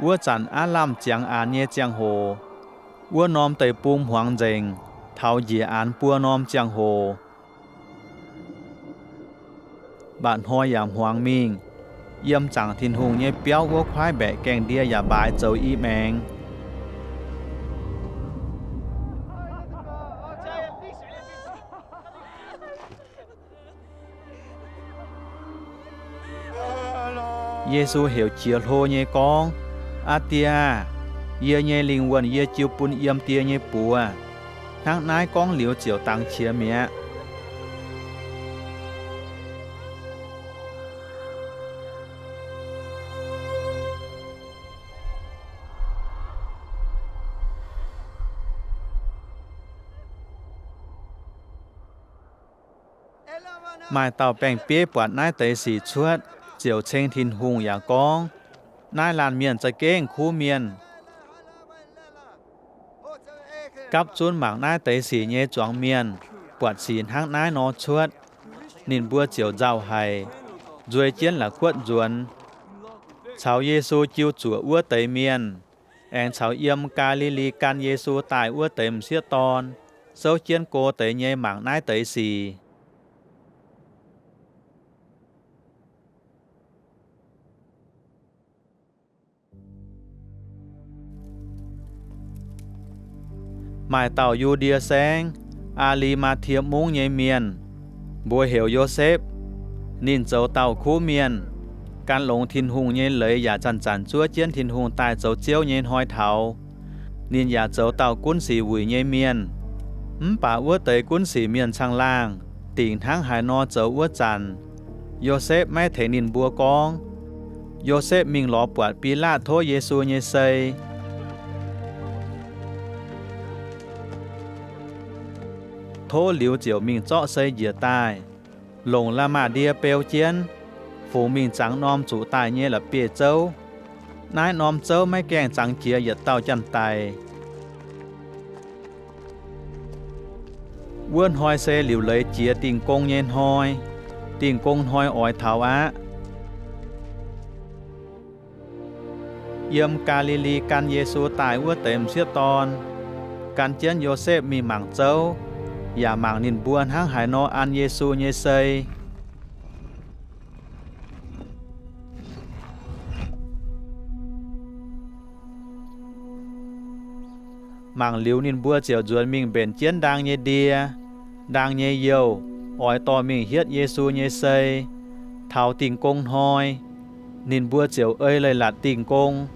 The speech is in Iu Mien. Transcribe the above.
Wuov zanc aav lamh ziangx aanx nyei ziangh hoc, wuov norm deic-bung hmuangx nzengc, taux njiec aanx buo norm ziangh hoc. Mba'hnoi yaac hmuangx mingh. Yiem zaangc Tin-Hungh nyei biauv wuov kuaaiv mbaeqc gaengh ndie yaac mbaaix zoux i maengx. Yesu heuc qiex hlo nyei gorngv, Aa Die aah! Yie nyei lingh wuonh yie jiu bun yiem Die nyei buoz. Hnangv naaiv gorngv liuz ziouc dangx qiex mi'aqv. Maaih dauh baeng-bieiv buatc naaiv deix sic cuotv, ziouc ceng Tin-Hungh yaac gorngv, Naaiv laanh mienh za'gengh kuv mienh. Gapv zunv mangc naaiv deix sic nyei zuangx mienh buatc sic hnangv naaiv nor cuotv, ninh mbuo ziouc nzauh haic, nzuei jienv la'kuotv nzuonx, caux Yesu jiu zuoqc wuov deix mienh, aengx caux yiem Gaa^li^li gan Yesu daaih wuov deix m'sieqv dorn, souv jienv go deix nyei mangc naaiv deix sic. Maaih dauh Yu^ndie Saengv, Aa^li^maa^tie Mungv nyei mienh, mbuox heuc Yosepv. Ninh zoux dauh kuv mienh, gan longx Tin-Hungh nyei leiz yaac zanc-zanc zuov jienv Tin-Hungh daaih zoux Ziouv nyei hnoi taux. Ninh yaac zoux dauh gunv sic wuic nyei mienh. Mv baac wuov deix gunv sic mienh caangh laangh dingc hnangv haaix nor zoux wuov zanc, Yosepv maiv tengx ninh mbuo gorngv. Yosepv mingh lorz buatc Bilaatv tov Yesu nyei sei. Tov liuz ziouc mingh zorqv sei njiec daaih, longc la'maah ndie beu jienv, fungx mingh zangx norm zuqc daaih nyei la'bieiv-zouv. Naaiv norm zouv maiv gaengh zangx jiex yietc dauh janx-daic. Wuov hnoi se liuc leiz jiex Dingh Gong nyei hnoi. Dingh Gong Hnoi oix taux aqv. Yiem Gaa^li^li gan Yesu daaih wuov deix m'sieqv dorn, gan jienv Yosepv mingh mangc zouv, yaac mangc ninh mbuo hnangv haaix nor an Yesu nyei sei. Mangc liuz ninh mbuo ziouc nzuonx mingh mbenc jienv ndaang nyei ndie, ndaang nyei youh, oix dorh mingh hietv Yesu nyei sei. Taux Dingh Gong Hnoi, ninh mbuo ziouc ei leiz-latc Dingh Gong,